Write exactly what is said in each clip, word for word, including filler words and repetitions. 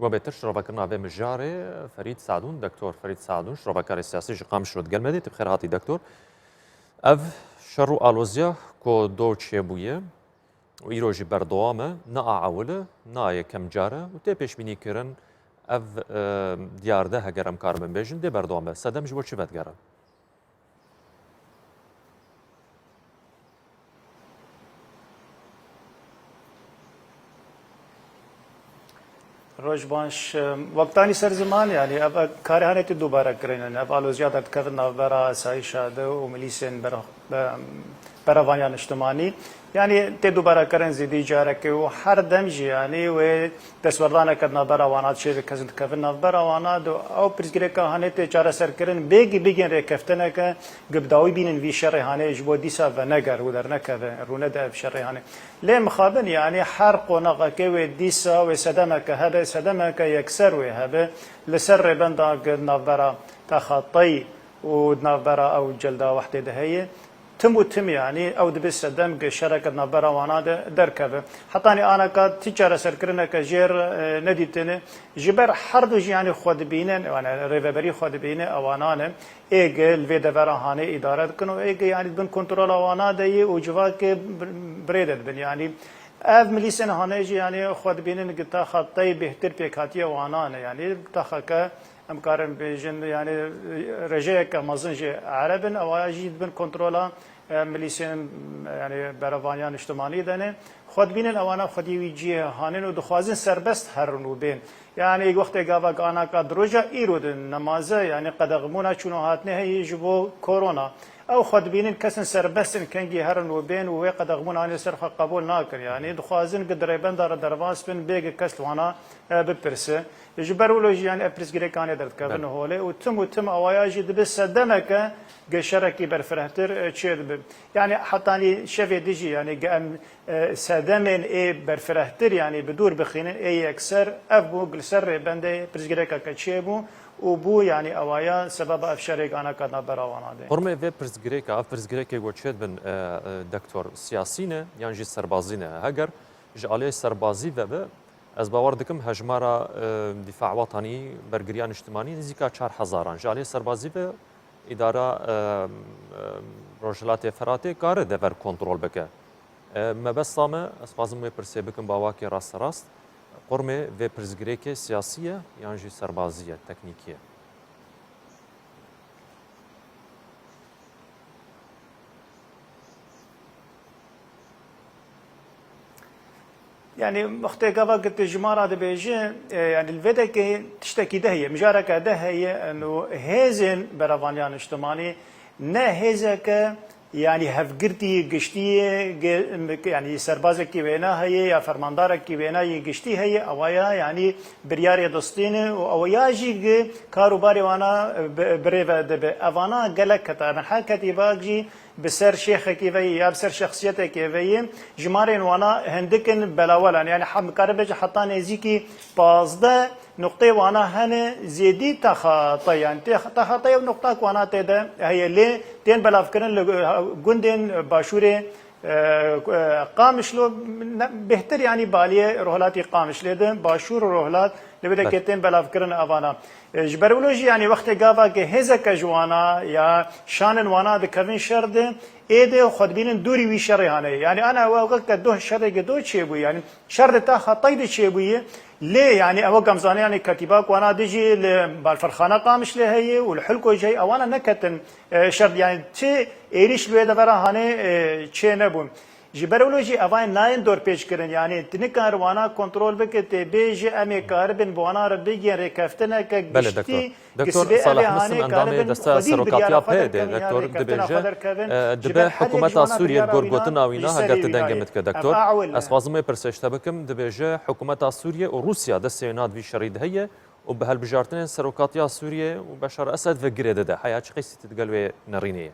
We bêtir şirovekirina vê mijarê Ferîd Sadûn, Doktor Ferîd Sadûn, şirovekarê siyasî ji Qamişlo digel me dê. Tu bi xêr hatî Doktor. Ev şer û aloziya ku do çêbûye û îro jî berdewam e, ne a ewil e, ne a yekem car e û tê pêşbînîkirin ev, e, diyarde heger em karibin bêjin dê berdewam be. Sedem ji bo çi vedigere? Roj baş. Wektanî ser ziman, yanî ev, ev karê hanê tê dubare kirin, yanî ev aloziya derdikevin navbera asayîşa de û milîsên bera-, be-, berevaniya niştimanî. Yanî tê dubare kirin zêdî careke û her dem jî, yanî wê destwerdaneke di navbera wana de çêbe, kesin dikevin navbera wana de. Ew pirsgirêka hanê tê çareserkirin, bêgî bigên rêkeftineke, gi bi dawî bînin vî şerê hanê ji bo dîsa veneger û dernekeve, rûnede ev şerê hanê. Lê mixabin, yanî her qonaxekê wê dîsa wê sedemeke hebe, sedemeke yekser wê hebe, li ser rêbenda gi navbera Taxa Tey û di navbera ew Celda Wehdê de heye. Tim û tim, yanî ew dibe sedem gi şereke di navbera wana de derkeve. Hetanî anaka ti çareserkirineke jêr, e, nedîtine. Ji ber her du jî, yanî xwe dibînin, yani rêveberî xwe dibîne, ewanan e. Ê gi li vê devera hanê îdare dikin û ê gi, yanî di bin kontrola wana de yê û civakê bir-, birêde dibin. Yanî ev milîsên hanê jî, yanî xwe dibînin gi Taxa Tey bêhtir pêkhatiye wana ne. Yanî taxeke em karin bêjin, yanî rejeyeke mezin jî ereb in, ewa jî di bin kontrola, e, milîsên, yanî berevaniya niştimanî de ne. Xwe dibînin ewana xwediyê wî cihê hanên û dixwazin serbest herin û bên. Yanî wextê gava anaka di roja îro de nemaze, yanî qedexbûna çûn û hatinê heye ji bo korona. Ew xwe dibînin kesên serbest in kengî herin û bên û wê qedexbûna hanê ser xwe qebûl nakin. Yanî dixwazin gi di rêbenda re derbas bin, bê gi kes li wana, e, bipirse. Ji ber wilo jî, yanî ev pirsgirêkanê derdikevin Belê. holê û tim û tim awaya jî dibe sedemeke gi şerekî berfirehtir, e, çêdibe. Yanî hetanî şevê dijî, yanî gi em, e, sedemên ê berfirehtir, yanî bi dûr bixînin, ê yekser, ev bû, li ser rêbendê pirsgirêkeke çêbû û bû, yanî ewaya sebeba ev şerê anaka navbera wana de. Qurmê vê pirsgirêka, ev pirsgirêkê ku çêdibin, e, e, dektor siyasî ne, yan jî serbazî ne? Heger ji aliyê serbazî ve be, ez bawer dikim hejmara, e, Dîfa Wetanî, bergiriya niştimanî nizîka çar hezaran. Ji aliyê serbazî ve îdara, e, e, Rojhilatê Feratê kare dever kontrol bike. E, mebesta me, ez xwazim wê pirsê bikim bi awakê rasterast. Qurmê vê pirsgirêkê siyasî ye yan jî serbazî ye, teknîkî ye? Yanî wextê gava ki tu jimara dibêje, e, yanî li vê dekê tiştekî de heye, mijareke de heye, eno hêzên berevaniya niştimanî ne hêzeke, yanî hevgirtî giştî ye, ge-, yanî serbazekî wêna heye ya fermandarekî wêna yê giştî heye, ewa ya, yanî biryarê distîne û ewa ya jî gi kar û barê wana bi, birêve dibe. Evana gelek ketibin. Her ketîbak jî bi ser şêxekî ve yê ya bi ser şexsiyetekê ve yê, jimarên wana hindik in belawelan. Yanî he-, nikare bêje heta nêzîkî pazdeh nuqtê wana hene, zêdî Taxa Tey, yanî tê-, Taxa Tey ew nuqta ku wana tê de heye, lê tên belavkirin li, e, gundên başûrê, e, e, Qamişlo, ne, bêhtir, yanî baliyê Rohilatî Qamişlê de, başûr û Rohilat, li vê dekê tên belavkirin evana. E, ji ber wilo jî, yanî wextê gava ke hêzeke ji wana ya şanên wana dikevin şer de, ê de xwe dibînin dûrî wî şerê hane. Yanî ana ew weke do şerê ge do çêbûye. Yanî şer de Taxa Tey de çêbûye. Lê yanî ew wek em zanin, yanî ketîba ku wana dijî li Balfirxana Qamişlê heye û li Hulko jî heye, ewana neketin, e, şer, yanî çi êrîş li wê devera hane, e, çê nebûn. Ji ber wilo jî evayên nayên dorpêçkirin, yanî tu nikar wana kontrol bike, tê bêje em ê karibin bi wana re bigihên rêkeftineke Belê, giştî, doktor. Doktor Salahnûsim, endamê Desteya Serokatiya P Y D'ê, doktor, dibêje, e, dibe hikûmeta Sûriyê li gor gotina wîna, heger tu dengê min dike, doktor. Ez xwazim wê pirsê ji te bikim, dibêje hikûmeta Sûriyê û Rûsya destê wêna di vî şerî de heye û bi hilbijartinên Serokatiya Sûriyê û Beşar Esed ve girê dide. Heya çi qîsî tu digel wê nerînê ye?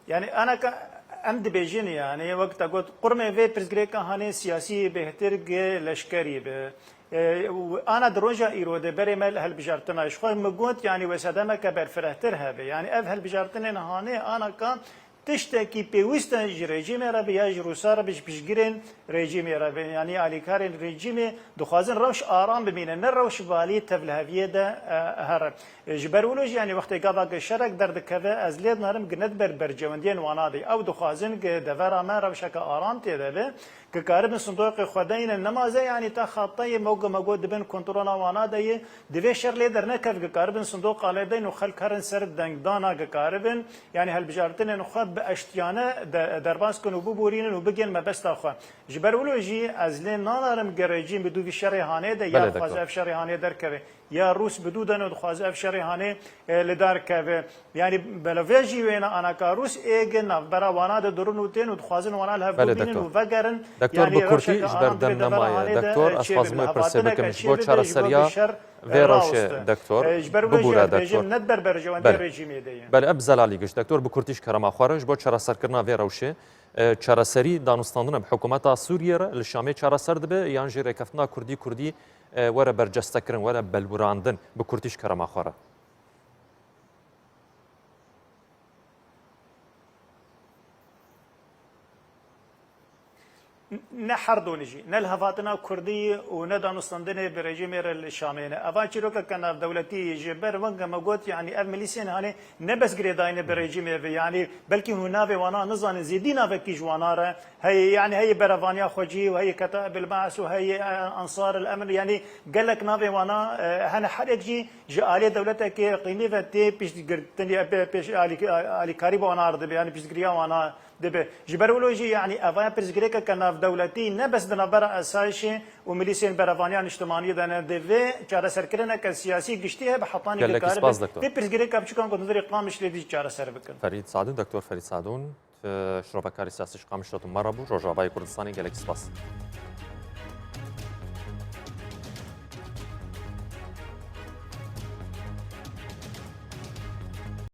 Yanî anaka em dibêjin, yanî wek te got, qurmê vê pirsgirêka hanê siyasî bêhtir gi leşkerî bi. E, û ana di roja îro de berê me li hilbijartina ji xwe min got, yanî wê sedemeke berfirehtir hebe. Yanî ev hilbijartinên hanê anaka Tiştekî pêwîst e ji rejîmê re be ya ji Rûsa re be, ji piştgirên rejîmê re be, yanî alîkarên rejîmê dixwazin rewş aram bimîne, ne rewş bi alî tevliheviyê de, e, here. E, ji ber wilo jî, yanî wextê gava ku şerek derdikeve, ez lê dinarim ku ne di ber berjewendiyên wana de. Ew dixwazin ku devera me rewşeke aram tê de be, ku karibin sindoqê xwe deynin. Nemaze, yanî ta xateyê me ku me got dibin kontrola wana de ye. Divê şer lê dernekeve, ku karibin sindoqa lê deyn û xelk herin ser dengdana, ku karibin, yanî hilbijartinên xwe bi eştiyane de, derbas kin û biborînin û bigên mebesta xwe. Ji ber wilo jî ez lê nanarim ku rejîm bi dû vî şerê hanê de ya Belê, dixwaze doktor. ev şerê hanê derkeve. Ya Rûs bi dû dene û dixwaze ev şerê hanê, e, li dar keve. Yanî belavê jî wêne anaka Rûs ê gi navbera wana de durin û tên û dixwazin wana li hev Belê, bibînin doktor. û vegerin. Doktor, Yanî bi kurtî rewşeke ji ber aram dem divê devera nemaye. hanê de, Doktor, e, ez çêbin. xwazim wê pirsê Hevatineke bikim ji bo çêbin de ji bo çareseriya vî şer vê rewşe, rewşê, doktor. E, ji ber wê Bibûre, jî doktor. rejîm ne di ber berjewendiyê Belê. rejîmê de ye. Belê, em zelal î giş, doktor, bi kurtî ji kerema xwe re ji bo çareserkirina vê rewşê, e, çareserî danûstandine bi hikûmeta Sûriyê re li Şamê çareser dibe yan jî rêkeftina kurdî kurdî, e, were bercestekirin, were belwirandin, bi kurtî ji kerema xwe re? Ne her donî jî, ne li hevatina kurdî û ne danûstandinê bi rejîmê re li Şamê ne. Eva çîrokeke navdewletî ji ber weke me got, yanî ev milîsên hanê ne bes girêdayî ne bi rejîmê ve, yanî belkî hûn navê wana nizanin, zêdî navekî ji wana re heye, yanî heye Berevaniya Xwecî û heye Ketaib el Ba's û heye, e, Ansar el Emn, yanî gelek navê wana, e, hene, her yek jî ji aliyê dewletekê qîmî ve tê piştgirtinê, pê-, pêş-, alî-, alîkarî bi wana re dibe, yanî piştgiriya wana dibe. Ji ber wilo jî, yanî evaya pirsgirêkeke navdewletî ne bes di navbera esayişê û milîsên berevaniya niştimaniyê de ne, divê çareserkirineke siyasî giştî hebe hetanî Gelekî kikaribe spas, doktor. vê pirsgirêka biçûkan ku di hundirê Qamişlê dî çareser bikin. Ferîd Sadûn, doktor Ferîd Sadûn, e, şrovekarê siyasî ji Qamişlo tu me re bû, Rojavayê Kurdistanê, gelekî spas.